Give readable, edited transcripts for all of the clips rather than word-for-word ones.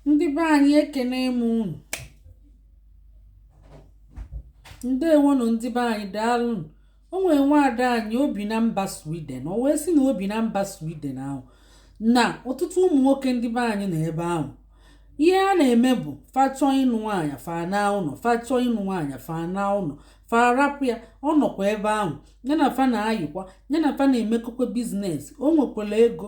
Ndị be anyị, ekene m unu. Ndewonụ ndị be anyị, daalụnụ. O nwere nwaada anyị o bi na mba Sweden. O wee sị na o bi na mba Sweden ahụ na ọtụtụ ụmụ nwoke ndị be anyị nọ ebe ahụ, ihe a na-eme bụ fa chọọ ịnụ nwaanyị, fa na ụlọ, fa chọọ ịnụ nwaanyị, fa na ụlọ, fa arapụ ya. Ọ nọkwa ebe ahụ, ya na fa na-ayịkwa, ya na fa na-emekọkwa business. O nwekwara ego.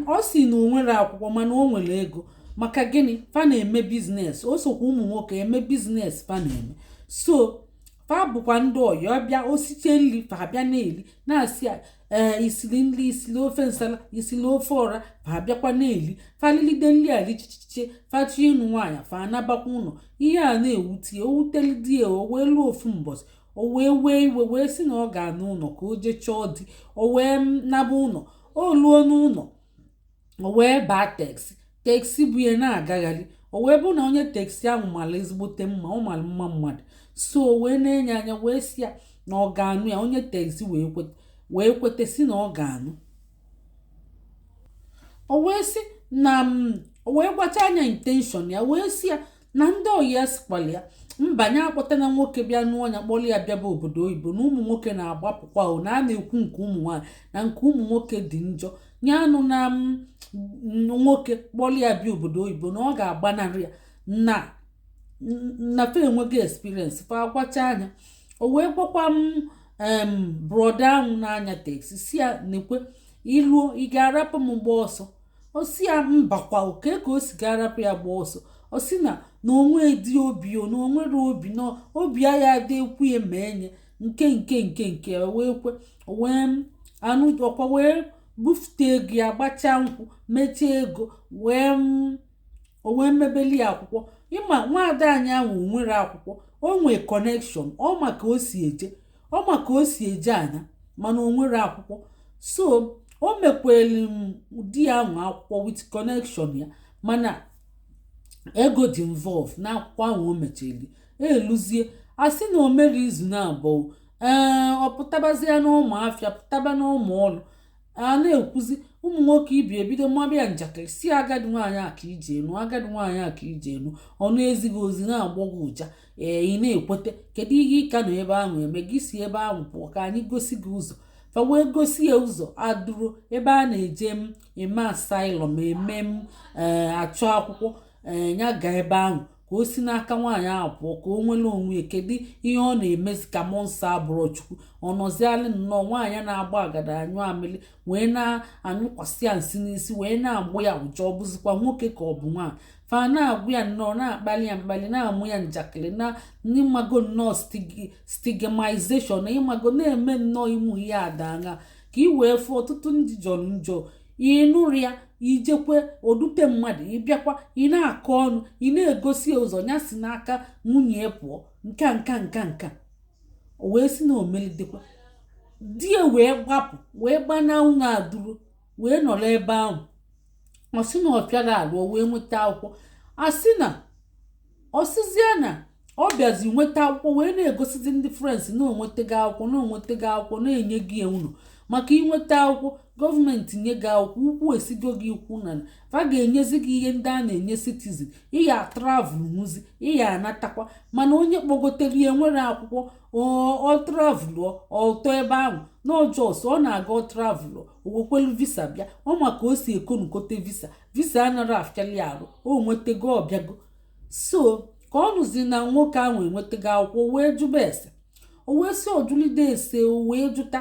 Ọ sị na o nwere akwụkwọ, mana o nwere ego. Maka gịnị? Fa na-eme business, o sokwa ụmụ nwoke eme business fa na-eme. So fa bụkwa ndị ọyị. Ọbịa osiche nri, fa abịa na-eli, na-asị ya, ee, isili nri, isili ofe nsala, isili ofe ọra. Fa abịakwa na-eli, fa lilide nri a, lichichiche, fa chọọ ịnụ nwaanyị, fa anabakwa ụlọ. Ihe a na-ewute o wutelidi ya. O wee lụọ ofu mbọsị, o wee wee iwe, wee sị na ọ ga-ana ụlọ ka o jee chọọ di. O wee naba ụlọ. O luo n'ụlọ, o wee baa taxi. Taxi bụ ya na-agagharị. O wee bụ na onye taxi ahụ mara ezigbote mma, ọ mara mma mmadụ. So o wee na-enye anya, wee sị ya na ọ ga-anụ ya. Onye taxi wee kwete, si na ọ ga-anụ. O wee sị na o wee gwacha anya intention ya, wee sị ya na ndị oyi ya sikwala ya mba, ya akpọta na nwoke bịa nụọ ya, kpọrọ ya bịaba obodo oyibo, na ụmụ nwoke na-agbapụkwa o, na a na-ekwu nke ụmụ nwaanyị, na nke ụmụ nwoke dị njọ. Ya anụ na nwoke kpọrọ ya bịa obodo oyibo, na ọ ga-agbanarị ya, na fa enweghị experience. Fa agwacha anya. O wee gwakwa m brother ahụ n'anya taxi, si ya nekwe iluo, ị ga-arapụ m gba ọsọ? O si ya mbakwa, oke ka o si ga-arapụ ya gba ọsọ? O si na onwe dị obi o, na onwere obi, na obi ya adị ekwu ya ma enye nke wee kwe. Wee anụ ọkwa, wee bufute ego ya, gbachaa nkwụ, mechie ego, wee o wee mebeli ya akwụkwọ. Ịma nwaada anyị ahụ nwere akwụkwọ, o nwee connection, ọ ma ka o si eje, ọ ma ka o si eje anya, mana o nwere akwụkwọ. So o mekweli m di ya ahụ akwụkwọ with connection ya, mana ego dị involve na akwụkwọ ahụ. O mechiri eluzie, a sị na o mere izu na abụọ, ee, ọ pụtabazie n'ụmụ afịa, pụtaba n'ụmụ ọrụ a na-ekwuzi. Ụmụ nwoke ibi ebido mabịa njakịrị, si agadi nwaanyị a ka ije enu, agadi nwaanyị a ka ije enu, ọnụ ezighị ozi, na-agbọ gị ụja. Ee, ị na-ekwete? Kedu ihe ị ka nọ ebe ahụ eme? Gị si ebe ahụ pụọ ka anyị gosi gị ụzọ. Fa wee gosi ya ụzọ adụrụ ebe a na-eje m eme asylum, eme m ee achọ akwụkwọ. Ee, ya gaa ebe ahụ ka o si n'aka nwaanyị ahụ pụọ, ka o nwere onwe ya. Kedu ihe ọ na-emezi? Ka mmụọ nsọ abụrụ Chukwu, ọ nọzialị nnọọ. Nwaanyị na-agba agada anyụ amịlị, wee na-anyụkwasị ya nsị n'isi, wee na-agbụ ya ụjọ. Ọ bụzikwa nwoke ka ọ bụ nwaanyị? Fa na-agwụ ya nnọọ, na-akpali ya mkpali, na-amụ ya njakịrị, na n'ịmago nnọọ stigmatization, na ịmago na-eme nnọọ ịmụ ihe adanya ka ị wee fụ ọtụtụ ndị jọrọ njọ. Ịnụrụ ya, ijekwe odute mmadụ, ịbịakwa ị na-akọ ọnụ, ị na-egosi ya ụzọ ya si n'aka nwunye pụọ. Nka nka nka nka. O wee si na omelidekwa di ya, wee gbapụ, wee gbana ụlọ adụrụ, wee nọrọ ebe ahụ. Ọ sị na ọ pịara arụ, o wee nweta akwụkwọ. A sị na ọ sịzie na ọ bịazi nweta akwụkwọ, wee na-egosizi ndị friends na onwetago akwụkwọ, na onwetago akwụkwọ, na-enye gị ya unu. Maka inweta akwụkwọ, gọọmenti nye gị akwụkwọ, ukwu esigo gị ikwu na fa ga-enyezi gị ihe ndị a na-enye citizen. Ịya travel nwuzi, ịya anatakwa. Mana onye kpọgotere ya nwere akwụkwọ, ọ travel ọtọ ebe ahụ n'ọjọs, ọ na-aga, ọ travel, o wekwelu visa bịa. Ọ maka o si ekonukote visa, visa anara afịali arụ. O nwetago, ọbịago. So ka ọ nụzi na nwoke ahụ enwetago akwụkwọ, wee jụba ese. O wee sị ọjụlide ese, o wee jụta,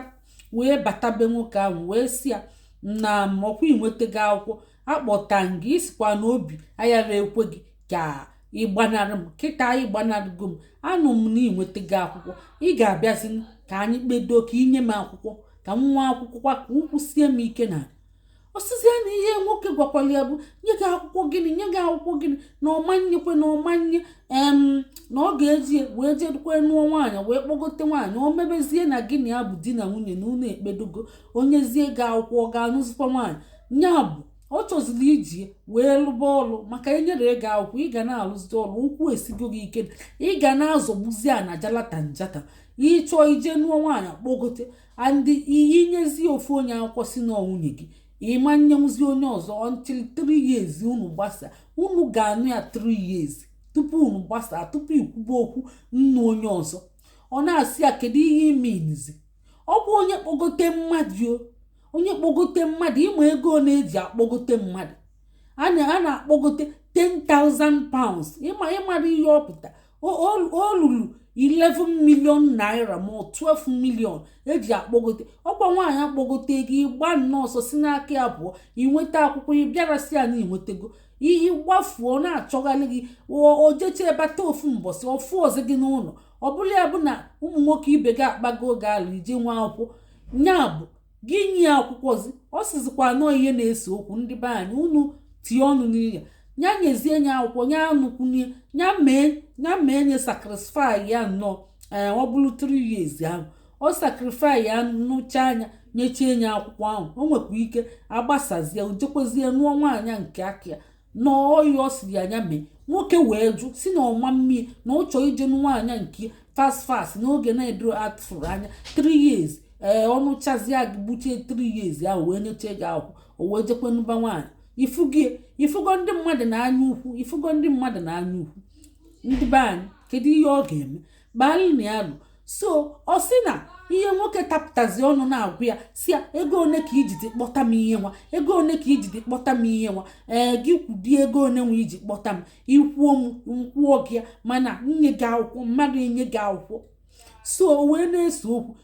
wee bata be nwoke ahụ, wee sị ya na ọkwa inwetago akwụkwọ, akpọta gị, isikwa n'obi ayara ekwe gị ka ịgbanarị m. Kịta ịgbanarịgo m, anụ m na inwetago akwụkwọ, ị ga-abịazi ka anyị kpedo ka inye m akwụkwọ, ka m nwa akwụkwọ kwa, ka ụkwụ sie m ike. Na osizia na ihe nwoke gwakwara ya bụ nye gị akwụkwọ gịnị, nye gị akwụkwọ gịnị, na ọmanyekwe na ọmanye em na ọ ga-eji wee jedukwe nụọ nwaanyị, wee kpọgote nwaanyị. O mebezie na gịnị ya bụ di na nwunye na unu ekpedogo, onyezie gị akwụkwọ, ọ ga-anụzikwa nwaanyị? Ya bụ ọ chọziri iji wee lụba ọlụ, maka enyere ego akwụkwọ, ị ga na-alụzi ọlụ, ụkwụ esigo gị ike, ị ga na-azọgbuzi a na jalata njata. Ịchọọ ije nụọ nwaanyị, kpọgote andị, inyezi ofu onye akwụkwọ si na nwunye gị. Ịma nyenwuzi onye ọzọ until 3 years unu gbasa. Unu ga-anụ ya 3 years tupu unu gbasaa, tupu ikwube okwu nnu onye ọzọ. Ọ na-asị ya, kedu ihe imenizi? Ọ bụ onye kpọgote mmadụ o, onye kpọgote mmadụ. Ịma ego na-eji akpọgote mmadụ, a na-akpọgote £10,000. Ịma ịmara ihe ọ pụta? O lulu 11 million naira ma 12 million eji akpọgote. Ọkwa nwaanyị akpọgote ego, ịgba nnọọ ọsọ si n'aka ya pụọ. Inweta akwụkwọ, ị bịara si ya na inwetego ihe, gbafuo na-achọghalị gị. O jeche bata ofu mbọsị, ofu ọzọ gị n'ụlọ. Ọ bụrụ ya bụ na ụmụ nwoke ibe gị akpago oge alụ ije nwa akwụkwọ, nya bụ gị nye ya akwụkwọzi. Ọ sizikwa anọ ihe na-ese okwu. Ndị be anyị, unu tie ọnụ n'ihe ya, nyezie nye akwụkwọ ya, anụkwunye ya, mee ya, mee nye sacrifice ya nnọọ. Ee, ọ bụrụ 3 years ahụ, ọ sacrifice ya, nụcha anya, nyechie nye akwụkwọ ahụ. O nwekwa ike agbasazie, ojekwezie nụọ nwaanyị nke aka ya n'ọya. Ọ siri anya mee, nwoke wee jụ, si na ọma mmiri na ọ chọọ ije nwaanyị nke fast fast n'oge na-edoro atụrụ anya 3 years. Ee, ọnụchazie gị, gbuchie 3 years ahụ, wee nyechie gị akwụkwọ, o wee jekwe nụba nwaanyị. Ifugie, ifugo ndị mmadụ na-anya ukwu, ifugo ndị mmadụ na-anya ukwu. Ndị be anyị, kedu ihe ọ ga-eme? Gbalị na ya lụ. So ọ sị na ihe nwoke tapụtazi ọnụ na-agwụ ya, si ya, ego one ka ijide kpọta m ihe nwa? Ego one ka ijide kpọta m ihe nwa? Ee, gị kwudie ego one nwa iji kpọta m. Ikwuo m, nkwuo gị ya, mana nye gị akwụkwọ, mmadụ enye gị akwụkwọ. So o wee na-ese okwu.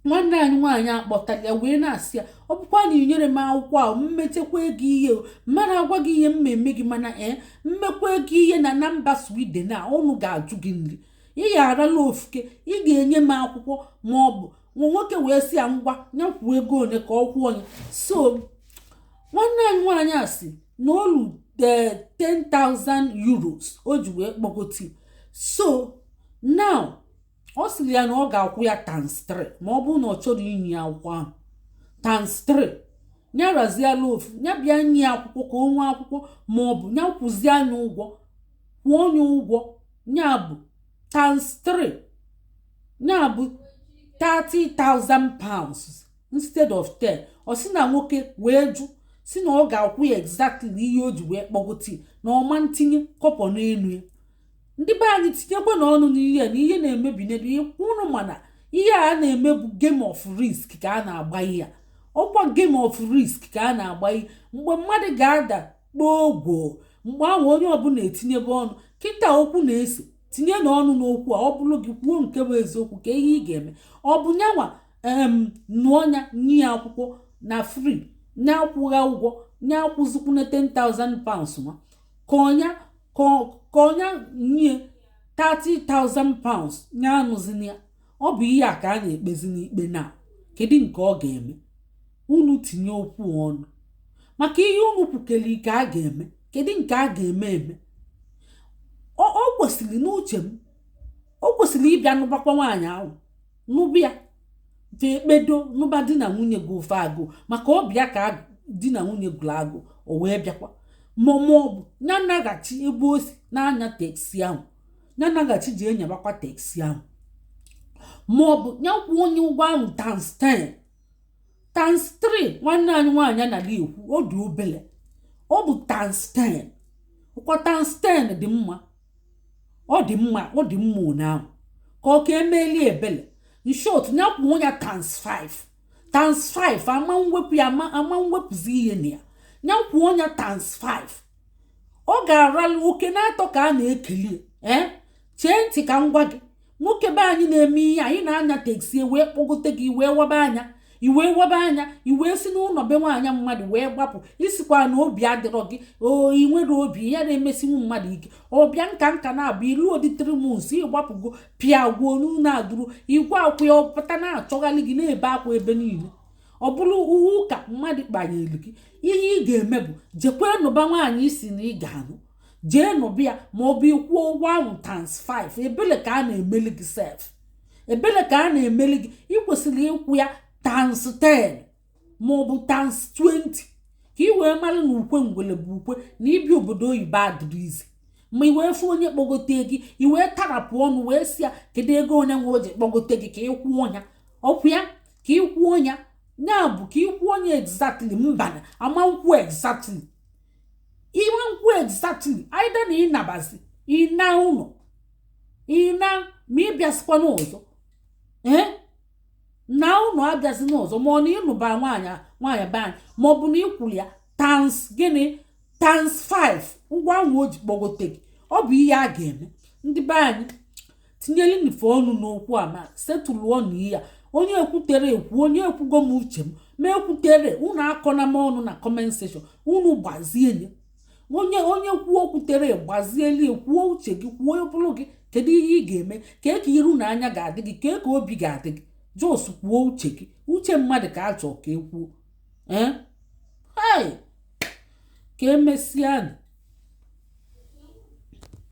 Nwanne anyị nwaanyị akpọtara ya wee na-asị ya, ọ bụkwa na inyere m akwụkwọ ahụ, mmechekwa ego ihe o mmadụ agwa gị ihe mmemme gị, mana ee, mmekwa ego ihe na mba Sweden a, ụnụ ga-ajụ gị nri. Ị ga-arala ofuke, ị ga-enye m akwụkwọ. Ma ọ bụ nwa nwoke wee sị ya, ngwa, ya kwuo ego one ka ọ kwụọ ya. So nwanne anyị nwaanyị a sị na olu €10,000 o ji wee kpọgote. So now ọ sịrị ya na ọ ga-akwụ ya times 3 ma ọ bụrụ na ọ chọrọ inye ya akwụkwọ ahụ. Times 3, ya raziala ofu, ya bịa nye ya akwụkwọ ka o nwee akwụkwọ, ma ọ bụ ya kwụzie anya ụgwọ, kwụọ onye ụgwọ. Ya bụ times 3, ya bụ £30,000 instead of 10. Ọ sị na nwoke wee jụ, si na ọ ga-akwụ ya exactly ihe o ji wee kpọgote, na ọma ntinye kọpọ n'elu ya. Ndị be anyị, tinyekwa n'ọnụ n'ihe na ihe na-emebi n'elu ihe unu. Mana ihe a na-eme bụ game of risk ka a na-agba ihe a. Ọkwa game of risk ka a na-agba ihe. Mgbe mmadụ ga-ada kpoo mgbe ahụ, onye ọbụla etinyebe ọnụ. Kịta okwu na-ese, tinye n'ọnụ n'okwu a. Ọ bụrụ gị, kwuo nke bụ eziokwu ka ihe ị ga-eme. Ọ bụ nyanwa em nụọ ya, nye ya akwụkwọ na free, nya akwụgha ụgwọ, nya akwụzikwune £10,000 nwa, ka ọnya nye £30,000, nya anụzina ya. Ọ bụ ihe a ka a na-ekpezi n'ikpe na kedu nke ọ ga-eme? Unu tinye okwu ọnụ maka ihe unu kwukere ka a ga-eme. Kedu nke a ga-eme eme? Ọ kwesịrị, n'uche m, o kwesịrị ịbịa nụbakwa nwaanyị ahụ, nụbịa fe ekpedo, nụba di na nwunye gị ofe agụ, maka ọbịa ka di na nwunye gụrụ agụ. O wee bịakwa, ma ọ bụ ya naghachi ebe o si na-anya taxi ahụ, ya naghachi ji enyabakwa taxi ahụ, ma ọ bụ ya kwụọ onye ụgwọ ahụ times 10, times 3. Nwanne anyị nwaanyị anaghị ekwu, ọ dị obele, ọ bụ times 10. Ụkwa times 10 dị mma, ọ dị mma, ọ dị mma ụnyaahụ ka ọ ka emeeli ebele. In short, ya kwụọ ya times 5, times 5, ama mwepụ ya, ama mwepụzi ihe na ya. Ya kwụọ ya times 5, ọ ga-aralụ oke na-atọ ka a na-ekeli. Ee, chee ntị ka m gwa gị. Nwoke be anyị na-eme ihe anyị na-anya taxi wee kpọgote gị, wee waba anya, iwee waba anya, iwee si n'ụlọ be nwaanyị mmadụ wee gbapụ. Isikwa na obi adịrọ gị, o ị nwere obi ya na-emesinwu mmadụ ike. Ọbịa nka nka na-abụ ilu odi 3 months, ịgbapụgo, pịa gwuo n'ụlọ adụrụ igwe akwa ya, ọpụta na-achọghalị gị, na-ebe akwa ebe niile. Ọ bụrụ uwe ụka mmadụ kpanyere gị, ihe ị ga-eme bụ jekwe nụba nwaanyị isi na ị ga-anụ, jee nụbịa, ma ọ bụ ịkwụọ ụgwọ ahụ times 5. Ebele ka a na-emeli gị sef, ebele ka a na-emeli gị. Ị kwesịrị ịkwụ ya times 10 ma ọ bụ times 20 ka ị wee mara na ukwe ngwele bụ ukwe na ibi obodo oyibo adịrị izi. Ma ị wee fụ onye kpọgote gị, ị wee tarapụ ọnụ wee sị ya, kedu ego onye nwe o ji kpọgote gị, ka ị kwụọ ya. Ọkwụ ya ka ị kwụọ ya. Ya bụ ka ikwu onye exactly. Mba, na ama nkwu exactly, ịma nkwu exactly. Either na ịnabazi, ịna ụlọ, ịna ma ịbịasịkwa n'ọzọ, ee, na ụlọ abịazi n'ọzọ, ma ọ na ịnụba nwaanyị, nwaanyị be anyị, ma ọ bụ na ịkwụrụ ya times gịnị, times 5 ụgwọ ahụ o ji kpọgote gị. Ọ bụ ihe a ga-eme. Ndị be anyị, tinyere nife ọnụ n'okwu a ma setụlụọ na ihe a. Onye ekwutere ekwu, onye ekwugo m uche m ma ekwutere unu, akọna m ọnụ na comment section. Unu gbazie nye onye, onye kwuo okwutere, gbazielu, kwuo uche gị, kwuo bụrụ gị, kedu ihe ị ga-eme ka iru na anya ga-adị gị, ka obi ga-adị gị. Just kwuo uche gị. Uche mmadụ ka a chọọ ka e kwuo. Ee, ka emesịa.